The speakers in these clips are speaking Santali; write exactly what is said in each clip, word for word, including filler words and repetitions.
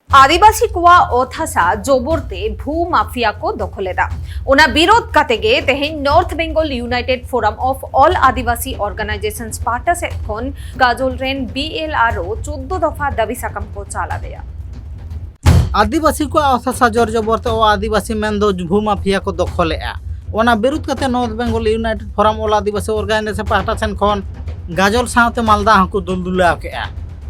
ᱟᱹᱫᱤᱵᱟᱹᱥᱤ ᱠᱚᱣᱟᱜ ᱚᱛ ᱦᱟᱥᱟ ᱡᱚᱵᱚᱨ ᱛᱮ ᱵᱷᱩ ᱢᱟᱯᱷᱤᱭᱟ ᱠᱚ ᱫᱚᱠᱷᱚᱞ ᱮᱫᱟ᱾ ᱚᱱᱟ ᱵᱤᱨᱳᱫ ᱠᱟᱛᱮ ᱜᱮ ᱛᱮᱦᱮᱧ North Bengal United Forum of All Adivasi Organizations ᱯᱟᱦᱴᱟ ᱥᱮᱫ ᱠᱷᱚᱱ ᱜᱟᱡᱚᱞ ᱨᱮᱱ BLRO ᱪᱳᱫᱽᱫᱳ ᱫᱚᱯᱷᱟ ᱫᱟᱹᱵᱤ ᱥᱟᱠᱟᱢ ᱠᱚ ᱪᱟᱞ ᱟᱫᱮᱭᱟ᱾ ᱟᱹᱫᱤᱵᱟᱹᱥᱤ ᱠᱚᱣᱟᱜ ᱚᱛ ᱦᱟᱥᱟ ᱡᱚᱨ ᱡᱚᱵᱚᱨ ᱛᱮ ᱚ ᱟᱹᱫᱤᱵᱟᱹᱥᱤ ᱢᱮᱱᱫᱚ ᱵᱷᱩ ᱢᱟᱯᱷᱤᱭᱟ ᱠᱚ ᱫᱚᱠᱷᱚᱞᱮᱫᱼᱟ᱾ ᱚᱱᱟ ᱵᱤᱨᱩᱫ ᱠᱟᱛᱮ North Bengal United Forum All Adivasi Organization ᱯᱟᱦᱴᱟ ᱥᱮᱱ ᱠᱷᱚᱱ ᱜᱟᱡᱚᱞ ᱥᱟᱶᱛᱮ ᱢᱟᱞᱫᱟ ᱦᱚᱸᱠᱚ ᱫᱩᱞᱫᱩᱞᱟᱣ ᱠᱮᱫᱼᱟ᱾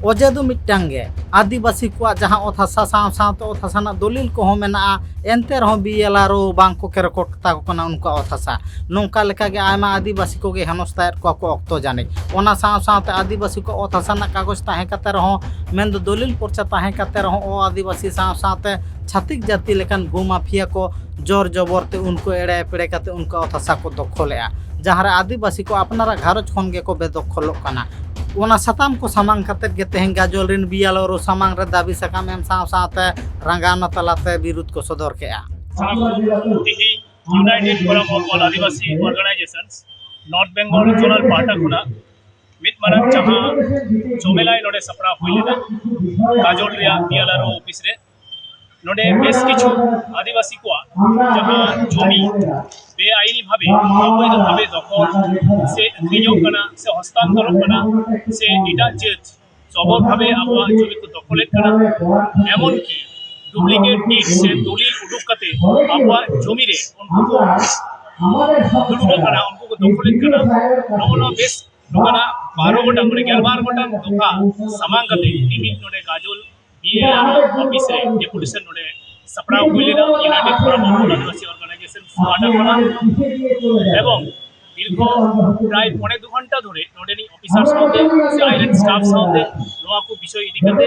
ᱚᱡᱮ ᱫᱚ ᱢᱤᱫᱴᱟᱝ ᱜᱮ, ᱟᱹᱫᱤᱵᱟᱹᱥᱤ ᱠᱚᱣᱟᱜ ᱡᱟᱦᱟᱸ ᱚᱛ ᱦᱟᱥᱟ ᱥᱟᱶ ᱥᱟᱶᱛᱮ ᱚᱛ ᱦᱟᱥᱟ ᱨᱮᱱᱟᱜ ᱫᱚᱞᱤᱞ ᱠᱚᱦᱚᱸ ᱢᱮᱱᱟᱜᱼᱟ, ᱮᱱᱛᱮ ᱨᱮᱦᱚᱸ BLRO ᱵᱟᱝ ᱠᱚ ᱠᱮᱨᱚᱠᱚᱴ ᱛᱟᱠᱚ ᱠᱟᱱᱟ ᱩᱱᱠᱩᱣᱟᱜ ᱚᱛ ᱦᱟᱥᱟ᱾ ᱱᱚᱝᱠᱟ ᱞᱮᱠᱟᱜᱮ ᱟᱭᱢᱟ ᱟᱹᱫᱤᱵᱟᱹᱥᱤ ᱠᱚᱜᱮ ᱦᱮᱱᱚᱥᱛᱟᱭᱮᱫ ᱠᱚᱣᱟ ᱠᱚ ᱚᱠᱛᱚ ᱡᱟᱹᱱᱤᱡ᱾ ᱚᱱᱟ ᱥᱟᱶ ᱥᱟᱶᱛᱮ ᱟᱹᱫᱤᱵᱟᱹᱥᱤ ᱠᱚ ᱚᱛ ᱦᱟᱥᱟ ᱨᱮᱱᱟᱜ ᱠᱟᱜᱚᱡᱽ ᱛᱟᱦᱮᱸ ᱠᱟᱛᱮ ᱨᱮᱦᱚᱸ, ᱢᱮᱱᱫᱚ ᱫᱚᱞᱤᱞ ᱯᱚᱨᱪᱟ ᱛᱟᱦᱮᱸ ᱠᱟᱛᱮ ᱨᱮᱦᱚᱸ, ᱚ ᱟᱹᱫᱤᱵᱟᱹᱥᱤ ᱥᱟᱶ ᱥᱟᱶᱛᱮ ᱪᱷᱟᱹᱛᱤᱠ ᱡᱟᱹᱛᱤ ᱞᱮᱠᱟᱱ ᱵᱷᱩ ᱢᱟᱯᱷᱤᱭᱟ ᱠᱚ ᱡᱚᱨ ᱡᱚᱵᱚᱨ ᱛᱮ ᱩᱱᱠᱩ ᱮᱲᱮ ᱮᱯᱮᱲᱮ ᱠᱟᱛᱮ ᱩᱱᱠᱩᱣᱟᱜ ᱚᱛ ᱦᱟᱥᱟ ᱠᱚ ᱫᱚᱠᱷᱚᱞᱮᱫᱼᱟ, ᱡᱟᱦᱟᱸ ᱨᱮ ᱟᱹᱫᱤᱵᱟᱹᱥᱤ ᱠᱚ ᱟᱯᱱᱟᱨᱟᱜ ᱜᱷᱟᱨᱚᱸᱡᱽ ᱠᱷᱚᱱ ᱜᱮᱠᱚ ᱵᱮᱫᱚᱠᱷᱚᱞᱚᱜ ᱠᱟᱱᱟ᱾ ᱚᱱᱟ ᱥᱟᱛᱟᱢ ᱠᱚ ᱥᱟᱢᱟᱝ ᱠᱟᱛᱮ ᱜᱮ ᱛᱮᱦᱮᱧ ᱜᱟᱡᱚᱞ ᱨᱮᱱ BLRO ᱥᱟᱢᱟᱝ ᱨᱮ ᱫᱟᱹᱵᱤ ᱥᱟᱠᱟᱢ ᱮᱢ ᱥᱟᱶ ᱥᱟᱶᱛᱮ ᱨᱟᱸᱜᱟᱣᱱᱟ ᱛᱟᱞᱟᱛᱮ ᱵᱤᱨᱩᱫ ᱠᱚ ᱥᱚᱫᱚᱨ ᱠᱮᱫᱼᱟ᱾ ᱛᱮᱦᱮᱧ United Forum of All Adivasi Organizations North Bengal Zonal ᱯᱟᱦᱴᱟ ᱠᱷᱚᱱᱟᱜ ᱢᱤᱫ ᱢᱟᱨᱟᱝ ᱡᱟᱦᱟᱸ ᱡᱚᱢᱮᱞᱟᱭ ᱱᱚᱰᱮ ᱥᱟᱯᱲᱟᱣ ᱦᱩᱭ ᱞᱮᱱᱟ ᱜᱟᱡᱚᱞ ᱨᱮᱭᱟᱜ BLRO ᱚᱯᱷᱤᱥ ᱨᱮ᱾ ᱱᱚᱰᱮ ᱵᱮᱥ ᱠᱤᱪᱷᱩ ᱟᱹᱫᱤᱵᱟᱹᱥᱤ ᱠᱚᱣᱟᱜ ᱡᱟᱦᱟᱸ ᱡᱚᱢᱤ ᱵᱮᱟᱭᱤᱱᱤ ᱵᱷᱟᱵᱮ ᱚᱵᱚᱭᱫᱷᱚ ᱵᱷᱟᱵᱮ ᱫᱚᱠᱷᱚᱞ ᱥᱮ ᱟᱹᱠᱷᱨᱤᱧᱚᱜ ᱠᱟᱱᱟ ᱥᱮ ᱦᱚᱥᱛᱟᱱᱛᱚᱨᱚᱜ ᱠᱟᱱᱟ ᱥᱮ ᱮᱴᱟᱜ ᱡᱟᱹᱛ ᱡᱚᱵᱚᱨ ᱵᱷᱟᱵᱮ ᱟᱵᱚᱣᱟᱜ ᱡᱚᱢᱤ ᱠᱚ ᱫᱚᱠᱷᱚᱞᱮᱫ ᱠᱟᱱᱟ, ᱮᱢᱚᱱ ᱠᱤ ᱰᱩᱯᱞᱤᱠᱮᱴ ᱰᱤᱰ ᱥᱮ ᱫᱚᱞᱤᱞ ᱩᱰᱩᱠ ᱠᱟᱛᱮ ᱟᱵᱚᱣᱟᱜ ᱡᱚᱢᱤ ᱨᱮ ᱩᱱᱠᱩ ᱠᱚ ᱫᱩᱲᱩᱵᱚᱜ ᱠᱟᱱᱟ, ᱩᱱᱠᱩ ᱠᱚ ᱫᱚᱠᱷᱚᱞᱮᱫ ᱠᱟᱱᱟ᱾ ᱱᱚᱜᱼᱚ ᱱᱚᱣᱟ ᱵᱮᱥ ᱱᱚᱝᱠᱟᱱᱟᱜ ᱵᱟᱨᱚ ᱜᱚᱴᱟᱝ, ᱢᱟᱱᱮ ᱜᱮᱞᱵᱟᱨ ᱜᱚᱴᱟᱝ ᱫᱚᱯᱷᱟ ᱥᱟᱢᱟᱝ ᱠᱟᱛᱮ ᱛᱮᱦᱮᱧ ᱱᱚᱰᱮ ᱜᱟᱡᱚᱞ BLRO ᱚᱯᱷᱤᱥ ᱨᱮ ᱰᱮᱯᱩᱴᱮᱥᱚᱱ ᱱᱚᱰᱮ ᱥᱟᱯᱲᱟᱣ ᱦᱩᱭ ᱞᱮᱱᱟ United Forum of All Adivasi Organizations ᱯᱟᱦᱴᱟ ᱠᱷᱚᱱᱟᱜ᱾ ᱮᱵᱚᱝ ᱫᱤᱨᱜᱷᱚ ᱯᱨᱟᱭ ᱯᱚᱱᱮ ᱫᱩ ᱜᱷᱚᱱᱴᱟ ᱫᱷᱚᱨᱮ ᱱᱚᱰᱮᱱᱤᱡ ᱚᱯᱷᱤᱥᱟᱨ ᱥᱟᱶᱛᱮ ᱥᱮ ᱟᱡᱨᱮᱱ ᱥᱴᱟᱯ ᱥᱟᱶᱛᱮ ᱱᱚᱣᱟ ᱠᱚ ᱵᱤᱥᱚᱭ ᱤᱫᱤ ᱠᱟᱛᱮ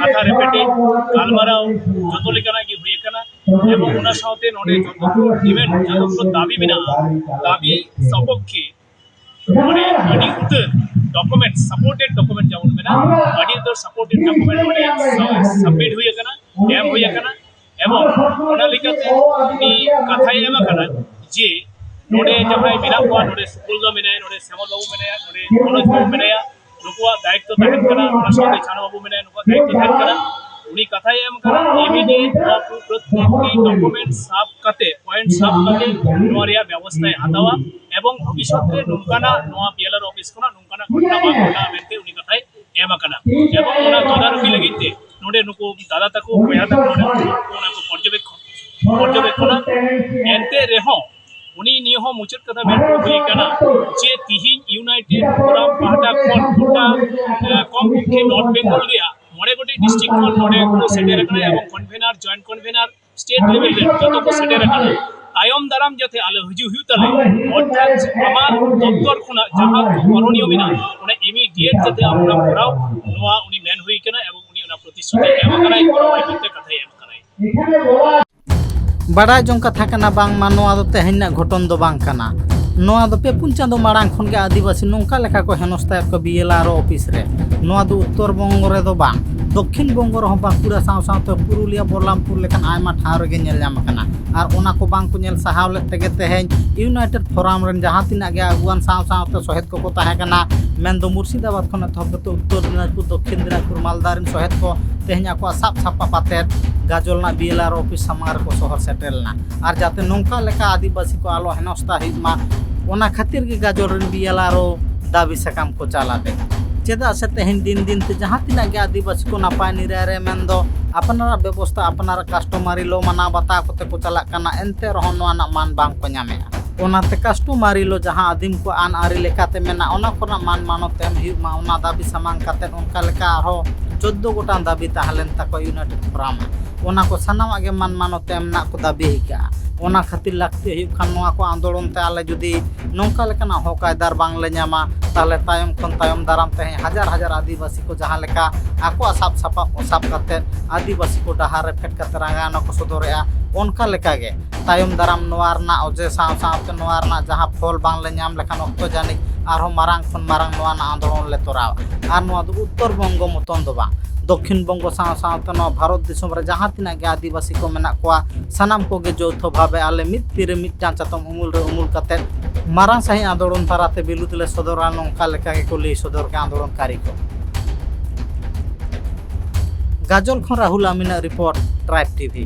ᱠᱟᱛᱷᱟ ᱨᱮᱯᱮᱴᱮᱡ, ᱜᱟᱞᱢᱟᱨᱟᱣ, ᱡᱚᱛᱚ ᱞᱮᱠᱟᱱᱟᱜ ᱜᱮ ᱦᱩᱭ ᱟᱠᱟᱱᱟ᱾ ᱮᱵᱚᱝ ᱚᱱᱟ ᱥᱟᱶᱛᱮ ᱱᱚᱰᱮ ᱡᱚᱛᱚ ᱰᱤᱢᱮᱱᱰ, ᱡᱚᱛᱚ ᱫᱟᱹᱵᱤ ᱢᱮᱱᱟᱜᱼᱟ, ᱫᱟᱹᱵᱤ ᱥᱚᱯᱚᱠᱠᱷᱮ ᱢᱟᱱᱮ ᱟᱹᱰᱤ ᱩᱛᱟᱹᱨ ᱰᱚᱠᱩᱢᱮᱱᱴ, ᱥᱟᱯᱳᱨᱴᱮᱰ ᱰᱚᱠᱩᱢᱮᱱᱴ ᱡᱮᱢᱚᱱ ᱢᱮᱱᱟᱜᱼᱟ, ᱟᱹᱰᱤ ᱩᱛᱟᱹᱨ ᱥᱟᱯᱳᱨᱴᱮᱰ ᱰᱚᱠᱩᱢᱮᱱᱴ ᱱᱚᱰᱮ ᱥᱟᱵᱢᱤᱴ ᱦᱩᱭ ᱟᱠᱟᱱᱟ, ᱮᱢ ᱦᱩᱭ ᱟᱠᱟᱱᱟ᱾ ᱮᱵᱚᱝ ᱚᱱᱟ ᱞᱮᱠᱟᱛᱮ ᱩᱱᱤ ᱠᱟᱛᱷᱟᱭ ᱮᱢ ᱟᱠᱟᱫᱟ ᱡᱮ ᱱᱚᱰᱮ ᱡᱟᱦᱟᱸᱭ ᱢᱮᱱᱟᱜ ᱠᱚᱣᱟ, ᱱᱚᱰᱮ ᱥᱩᱠᱩᱞ ᱫᱟ ᱢᱮᱱᱟᱭᱟ, ᱱᱚᱰᱮ ᱥᱮᱢᱚᱞ ᱵᱟᱹᱵᱩ ᱢᱮᱱᱟᱭᱟ, ᱱᱚᱰᱮ ᱢᱚᱱᱳᱡᱽ ᱵᱟᱹᱵᱩ ᱢᱮᱱᱟᱭᱟ, ᱱᱩᱠᱩᱣᱟᱜ ᱫᱟᱭᱤᱛᱛᱚ ᱛᱟᱦᱮᱱ ᱠᱟᱱᱟ, ᱚᱱᱟ ᱥᱟᱶᱛᱮ ᱪᱷᱟᱱᱩ ᱵᱟᱹᱵᱩ ᱢᱮᱱᱟᱭᱟ, ᱱᱩᱠᱩᱣᱟᱜ ᱫᱟᱭᱤᱛᱛᱚ ᱛᱟᱦᱮᱱ ᱠᱟᱱᱟ᱾ ᱩᱱᱤ ᱠᱟᱛᱷᱟᱭ ᱮᱢ ᱤᱢᱤᱰᱤᱭᱮᱴ ᱱᱚᱣᱟ ᱠᱚ ᱯᱨᱚᱛᱛᱮᱠᱴᱤ ᱰᱚᱠᱩᱢᱮᱱᱴ ᱥᱟᱵ ᱠᱟᱛᱮ, ᱯᱚᱭᱮᱱᱴ ᱥᱟᱵ ᱠᱟᱛᱮ ᱱᱚᱣᱟ ᱨᱮᱭᱟᱜ ᱵᱮᱵᱚᱥᱛᱷᱟᱭ ᱦᱟᱛᱟᱣᱟ ᱮᱵᱚᱝ ᱵᱷᱚᱵᱤᱥᱥᱚᱛ ᱨᱮ ᱱᱚᱝᱠᱟᱱᱟᱜ ᱱᱚᱣᱟ ᱵᱤᱮᱞᱟᱨ ᱚᱯᱷᱤᱥ ᱠᱷᱚᱱᱟᱜ ᱱᱚᱝᱠᱟᱱᱟᱜ ᱜᱷᱚᱴᱚᱱᱟ ᱵᱟᱝ ᱜᱷᱚᱴᱟᱜᱼᱟ ᱢᱮᱱᱛᱮ ᱩᱱᱤ ᱠᱟᱛᱷᱟᱭ ᱮᱢ ᱟᱠᱟᱱᱟ᱾ ᱮᱵᱚᱝ ᱚᱱᱟ ᱛᱚᱫᱟᱨᱚᱠᱤ ᱞᱟᱹᱜᱤᱫ ᱛᱮ ᱱᱚᱰᱮ ᱱᱩᱠᱩ ᱫᱟᱫᱟ ᱛᱟᱠᱚ, ᱵᱚᱭᱦᱟ ᱛᱟᱠᱚ ᱱᱚᱰᱮ ᱚᱱᱟ ᱠᱚ ᱯᱚᱨᱡᱚᱵᱮᱠᱠᱷᱚᱱ ᱯᱚᱨᱡᱚᱵᱮᱠᱠᱷᱚᱱᱟ᱾ ᱮᱱᱛᱮ ᱨᱮᱦᱚᱸ ᱩᱱᱤ ᱱᱤᱭᱟᱹ ᱦᱚᱸ ᱢᱩᱪᱟᱹᱫ ᱠᱟᱛᱷᱟ ᱢᱮᱱ ᱦᱩᱭ ᱠᱟᱱᱟ ᱡᱮ ᱛᱤᱦᱤᱧ ᱤᱭᱩᱱᱟᱭᱴᱮᱰ ᱯᱷᱳᱨᱟᱢ ᱯᱟᱦᱴᱟ ᱠᱷᱚᱱ ᱜᱚᱴᱟ, ᱮ, ᱠᱚᱢ ᱯᱚᱠᱠᱷᱮ ᱱᱚᱨᱛᱷ ᱵᱮᱝᱜᱚᱞ ᱨᱮᱭᱟᱜ ᱢᱚᱬᱮ ᱜᱚᱴᱮᱡ ᱰᱤᱥᱴᱨᱤᱠᱴ ᱠᱷᱚᱱ ᱱᱚᱰᱮ ᱠᱚ ᱥᱮᱴᱮᱨ ᱟᱠᱟᱱᱟ ᱮᱵᱚᱝ ᱠᱚᱱᱵᱷᱮᱱᱟᱨ, ᱡᱚᱭᱮᱱᱴ ᱠᱚᱱᱵᱷᱮᱱᱟᱨ, ᱥᱴᱮᱴ ᱞᱮᱵᱮᱞ ᱨᱮ ᱡᱚᱛᱚ ᱠᱚ ᱥᱮᱴᱮᱨ ᱟᱠᱟᱱᱟ᱾ ᱛᱟᱭᱚᱢ ᱫᱟᱨᱟᱢ ᱡᱟᱛᱮ ᱟᱞᱚ ᱦᱤᱡᱩᱜ ᱦᱩᱭᱩᱜ ᱛᱟᱞᱮ, ᱚᱨᱛᱷᱟᱛ ᱟᱢᱟᱜ ᱫᱚᱯᱛᱚᱨ ᱠᱷᱚᱱᱟᱜ ᱡᱟᱦᱟᱸ ᱠᱚ ᱠᱚᱨᱚᱱᱤᱭᱚ ᱢᱮᱱᱟᱜᱼᱟ, ᱚᱱᱟ ᱤᱢᱤᱰᱤᱭᱮᱴ ᱡᱟᱛᱮ ᱟᱢ ᱚᱱᱟᱢ ᱠᱚᱨᱟᱣ, ᱱᱚᱣᱟ ᱩᱱᱤ ᱢᱮᱱ ᱦᱩᱭ ᱠᱟᱱᱟ ᱮᱵᱚᱝ ᱩᱱᱤ ᱚᱱᱟ ᱯᱨᱚᱛᱤᱥᱨᱩᱛᱤ ᱮᱢ ᱟᱠᱟᱱᱟᱭ, ᱠᱚᱨᱟᱣᱟᱭ ᱢᱮᱱᱛᱮ ᱠᱟᱛᱷᱟᱭ ᱮᱢ ᱟᱠᱟᱱᱟᱭ᱾ ᱵᱟᱰᱟᱭ ᱡᱚᱝ ᱠᱟᱛᱷᱟ ᱠᱟᱱᱟ, ᱵᱟᱝᱢᱟ ᱱᱚᱣᱟ ᱫᱚ ᱛᱮᱦᱮᱧ ᱨᱮᱱᱟᱜ ᱜᱷᱚᱴᱚᱱ ᱫᱚ ᱵᱟᱝ ᱠᱟᱱᱟ᱾ ᱱᱚᱣᱟ ᱫᱚ ᱯᱮ ᱯᱩᱱ ᱪᱟᱸᱫᱚ ᱢᱟᱲᱟᱝ ᱠᱷᱚᱱ ᱜᱮ ᱟᱹᱫᱤᱵᱟᱹᱥᱤ ᱱᱚᱝᱠᱟ ᱞᱮᱠᱟ ᱠᱚ ᱦᱮᱱᱚᱥᱛᱟᱭᱮᱫ ᱠᱚᱣᱟ ᱵᱤ ᱮᱞ ᱟᱨ ᱳ ᱚᱯᱷᱤᱥ ᱨᱮ᱾ ᱱᱚᱣᱟ ᱫᱚ ᱩᱛᱛᱚᱨ ᱵᱚᱝᱜᱚ ᱨᱮᱫᱚ ᱵᱟᱝ, ᱫᱚᱠᱠᱷᱤᱱ ᱵᱚᱝᱜᱚ ᱨᱮᱦᱚᱸ ᱵᱟᱸᱠᱩᱲᱟ ᱥᱟᱶ ᱥᱟᱶᱛᱮ ᱯᱩᱨᱩᱞᱤᱭᱟᱹ, ᱵᱚᱞᱞᱟᱢᱯᱩᱨ ᱞᱮᱠᱟᱱ ᱟᱭᱢᱟ ᱴᱷᱟᱶ ᱨᱮᱜᱮ ᱧᱮᱞ ᱧᱟᱢ ᱟᱠᱟᱱᱟ᱾ ᱟᱨ ᱚᱱᱟ ᱠᱚ ᱵᱟᱝ ᱠᱚ ᱧᱮᱞ ᱥᱟᱦᱟᱣ ᱞᱮᱫ ᱛᱮᱜᱮ ᱛᱮᱦᱮᱧ ᱤᱭᱩᱱᱟᱭᱴᱮᱰ ᱯᱷᱳᱨᱟᱢ ᱨᱮᱱ ᱡᱟᱦᱟᱸ ᱛᱤᱱᱟᱹᱜ ᱜᱮ ᱟᱹᱜᱩᱣᱟᱱ ᱥᱟᱶ ᱥᱟᱶᱛᱮ ᱥᱚᱦᱮᱫ ᱠᱚᱠᱚ ᱛᱟᱦᱮᱸ ᱠᱟᱱᱟ, ᱢᱮᱱᱫᱚ ᱢᱩᱨᱥᱤᱫᱟᱵᱟᱫᱽ ᱠᱷᱚᱱ ᱮᱛᱚᱦᱚᱵ ᱠᱟᱛᱮ ᱩᱛᱛᱚᱨ ᱫᱤᱱᱟᱡᱽᱯᱩᱨ, ᱫᱚᱠᱠᱷᱤᱱ ᱫᱤᱱᱟᱡᱽᱯᱩᱨ, ᱢᱟᱞᱫᱟ ᱨᱮᱱ ᱥᱚᱦᱮᱫ ᱠᱚ ᱛᱮᱦᱮᱧ ᱟᱠᱚᱣᱟᱜ ᱥᱟᱵ ᱥᱟᱯᱟᱵ ᱟᱛᱮᱫ ᱜᱟᱡᱚᱞ ᱨᱮᱱᱟᱜ ᱵᱤ ᱮᱞ ᱟᱨ ᱳ ᱚᱯᱷᱤᱥ ᱥᱟᱢᱟᱝ ᱨᱮᱠᱚ ᱥᱚᱦᱚᱨ ᱥᱮᱴᱮᱨ ᱞᱮᱱᱟ᱾ ᱟᱨ ᱡᱟᱛᱮ ᱱᱚᱝᱠᱟ ᱞᱮᱠᱟ ᱟᱹᱫᱤᱵᱟᱹᱥᱤ ᱠᱚ ᱟᱞᱚ ᱦᱮᱱᱚᱥᱛᱟ ᱦᱩᱭᱩᱜ ᱢᱟ, ᱚᱱᱟ ᱠᱷᱟᱹᱛᱤᱨ ᱜᱮ ᱜᱟᱡᱚᱞ ᱨᱮᱱ ᱵᱤ ᱮᱞ ᱟᱨ ᱳ ᱫᱟᱹᱵᱤ ᱥᱟᱠᱟᱢ ᱠᱚ ᱪᱟᱞ ᱟᱫᱮ᱾ ᱪᱮᱫᱟᱜ ᱥᱮ ᱛᱮᱦᱮᱧ ᱫᱤᱱ ᱫᱤᱱ ᱛᱮ ᱡᱟᱦᱟᱸ ᱛᱤᱱᱟᱹᱜ ᱜᱮ ᱟᱹᱫᱤᱵᱟᱹᱥᱤ ᱠᱚ ᱱᱟᱯᱟᱭ ᱱᱤᱨᱟᱭ ᱨᱮ, ᱢᱮᱱᱫᱚ ᱟᱯᱱᱟᱨᱟᱜ ᱵᱮᱵᱚᱥᱛᱷᱟ, ᱟᱯᱱᱟᱨᱟᱜ ᱠᱟᱥᱴᱚᱢᱟᱨᱤ ᱞᱚ ᱢᱟᱱᱟᱣ ᱵᱟᱛᱟᱣ ᱠᱟᱛᱮ ᱠᱚ ᱪᱟᱞᱟᱜ ᱠᱟᱱᱟ, ᱮᱱᱛᱮ ᱨᱮᱦᱚᱸ ᱱᱚᱣᱟ ᱨᱮᱱᱟᱜ ᱢᱟᱱ ᱵᱟᱝ ᱠᱚ ᱧᱟᱢᱮᱫᱼᱟ᱾ ᱚᱱᱟᱛᱮ ᱠᱟᱥᱴᱚᱢᱟᱨᱤ ᱞᱚ ᱡᱟᱦᱟᱸ ᱟᱹᱫᱤᱢ ᱠᱚ ᱟᱹᱱ ᱟᱹᱨᱤ ᱞᱮᱠᱟᱛᱮ ᱢᱮᱱᱟᱜ, ᱚᱱᱟ ᱠᱚᱨᱮᱱᱟᱜ ᱢᱟᱱ ᱢᱟᱱᱚᱛ ᱮᱢ ᱦᱩᱭᱩᱜ ᱢᱟ, ᱚᱱᱟ ᱫᱟᱹᱵᱤ ᱥᱟᱢᱟᱝ ᱠᱟᱛᱮᱫ ᱚᱱᱠᱟ ᱞᱮᱠᱟ ᱟᱨᱦᱚᱸ ᱪᱳᱫᱽᱫᱳ ᱜᱚᱴᱟᱝ ᱫᱟᱹᱵᱤ ᱛᱟᱦᱮᱸ ᱞᱮᱱ ᱛᱟᱠᱚᱣᱟ ᱤᱭᱩᱱᱟᱭᱴᱮᱰ ᱯᱷᱳᱨᱟᱢ᱾ ᱚᱱᱟ ᱠᱚ ᱥᱟᱱᱟᱢᱟᱜ ᱜᱮ ᱢᱟᱱ ᱢᱟᱱᱚᱛ ᱮᱢ ᱨᱮᱱᱟᱜ ᱠᱚ ᱫᱟᱹᱵᱤ ᱟᱠᱟᱫᱼᱟ᱾ ᱚᱱᱟ ᱠᱷᱟᱹᱛᱤᱨ ᱞᱟᱹᱠᱛᱤ ᱦᱩᱭᱩᱜ ᱠᱷᱟᱱ ᱱᱚᱣᱟ ᱠᱚ ᱟᱱᱫᱳᱞᱚᱱ ᱛᱮ ᱟᱞᱮ ᱡᱩᱫᱤ ᱱᱚᱝᱠᱟ ᱞᱮᱠᱟᱱᱟᱜ ᱦᱚᱠ ᱟᱭᱫᱟᱨ ᱵᱟᱝ ᱞᱮ ᱧᱟᱢᱟ, ᱛᱟᱦᱚᱞᱮ ᱛᱟᱭᱚᱢ ᱠᱷᱚᱱ ᱛᱟᱭᱚᱢ ᱫᱟᱨᱟᱢ ᱛᱮᱦᱮᱧ ᱦᱟᱡᱟᱨ ᱦᱟᱡᱟᱨ ᱟᱹᱫᱤᱵᱟᱹᱥᱤ ᱠᱚ ᱡᱟᱦᱟᱸ ᱞᱮᱠᱟ ᱟᱠᱚᱣᱟᱜ ᱥᱟᱵ ᱥᱟᱯᱟᱵ ᱠᱚ ᱥᱟᱵ ᱠᱟᱛᱮᱫ ᱟᱹᱫᱤᱵᱟᱹᱥᱤ ᱠᱚ ᱰᱟᱦᱟᱨ ᱨᱮ ᱯᱷᱮᱰ ᱠᱟᱛᱮ ᱨᱟᱸᱜᱟᱣᱱᱟ ᱠᱚ ᱥᱚᱫᱚᱨᱮᱜᱼᱟ, ᱚᱱᱠᱟ ᱞᱮᱠᱟᱜᱮ ᱛᱟᱭᱚᱢ ᱫᱟᱨᱟᱢ ᱱᱚᱣᱟ ᱨᱮᱱᱟᱜ ᱚᱡᱮ ᱥᱟᱶ ᱥᱟᱶᱛᱮ ᱱᱚᱣᱟ ᱨᱮᱱᱟᱜ ᱡᱟᱦᱟᱸ ᱯᱷᱚᱞ ᱵᱟᱝ ᱞᱮ ᱧᱟᱢ ᱞᱮᱠᱷᱟᱱ ᱚᱠᱛᱚ ᱡᱟᱹᱱᱤᱡ ᱟᱨᱦᱚᱸ ᱢᱟᱨᱟᱝ ᱠᱷᱚᱱ ᱢᱟᱨᱟᱝ ᱱᱚᱣᱟ ᱨᱮᱱᱟᱜ ᱟᱱᱫᱳᱞᱚᱱ ᱞᱮ ᱛᱚᱨᱟᱣᱟ᱾ ᱟᱨ ᱱᱚᱣᱟ ᱫᱚ ᱩᱛᱛᱚᱨ ᱵᱚᱝᱜᱚ ᱢᱚᱛᱚᱱ ᱫᱚ ᱵᱟᱝ, ᱫᱚᱠᱠᱷᱤᱱ ᱵᱚᱝᱜᱚ ᱥᱟᱶ ᱥᱟᱶᱛᱮ ᱱᱚᱣᱟ ᱵᱷᱟᱨᱚᱛ ᱫᱤᱥᱚᱢ ᱨᱮ ᱡᱟᱦᱟᱸ ᱛᱤᱱᱟᱹᱜ ᱜᱮ ᱟᱹᱫᱤᱵᱟᱹᱥᱤ ᱠᱚ ᱢᱮᱱᱟᱜ ᱠᱚᱣᱟ, ᱥᱟᱱᱟᱢ ᱠᱚᱜᱮ ᱡᱳᱣᱛᱷᱚ ᱵᱷᱟᱵᱮ ᱟᱞᱮ ᱢᱤᱫ ᱛᱤᱨᱮ ᱢᱤᱫᱴᱟᱝ ᱪᱟᱛᱚᱢ ᱩᱢᱩᱞ ᱨᱮ ᱩᱢᱩᱞ ᱠᱟᱛᱮᱫ ᱢᱟᱨᱟᱝ ᱥᱟᱹᱦᱤᱡ ᱟᱱᱫᱳᱞᱚᱱ ᱛᱟᱞᱟᱛᱮ ᱵᱤᱞᱩᱫ ᱞᱮ ᱥᱚᱫᱚᱨᱟ, ᱱᱚᱝᱠᱟ ᱞᱮᱠᱟ ᱜᱮᱠᱚ ᱞᱟᱹᱭ ᱥᱚᱫᱚᱨ ᱠᱮᱫ ᱟᱱᱫᱳᱞᱚᱱᱠᱟᱨᱤ ᱠᱚ᱾ ᱜᱟᱡᱚᱞ ᱠᱷᱚᱱ ᱨᱟᱦᱩᱞ ᱟᱢᱤᱱᱟᱜ ᱨᱤᱯᱳᱨᱴ, ᱴᱨᱟᱭᱤᱵᱽ ᱴᱤᱵᱷᱤ᱾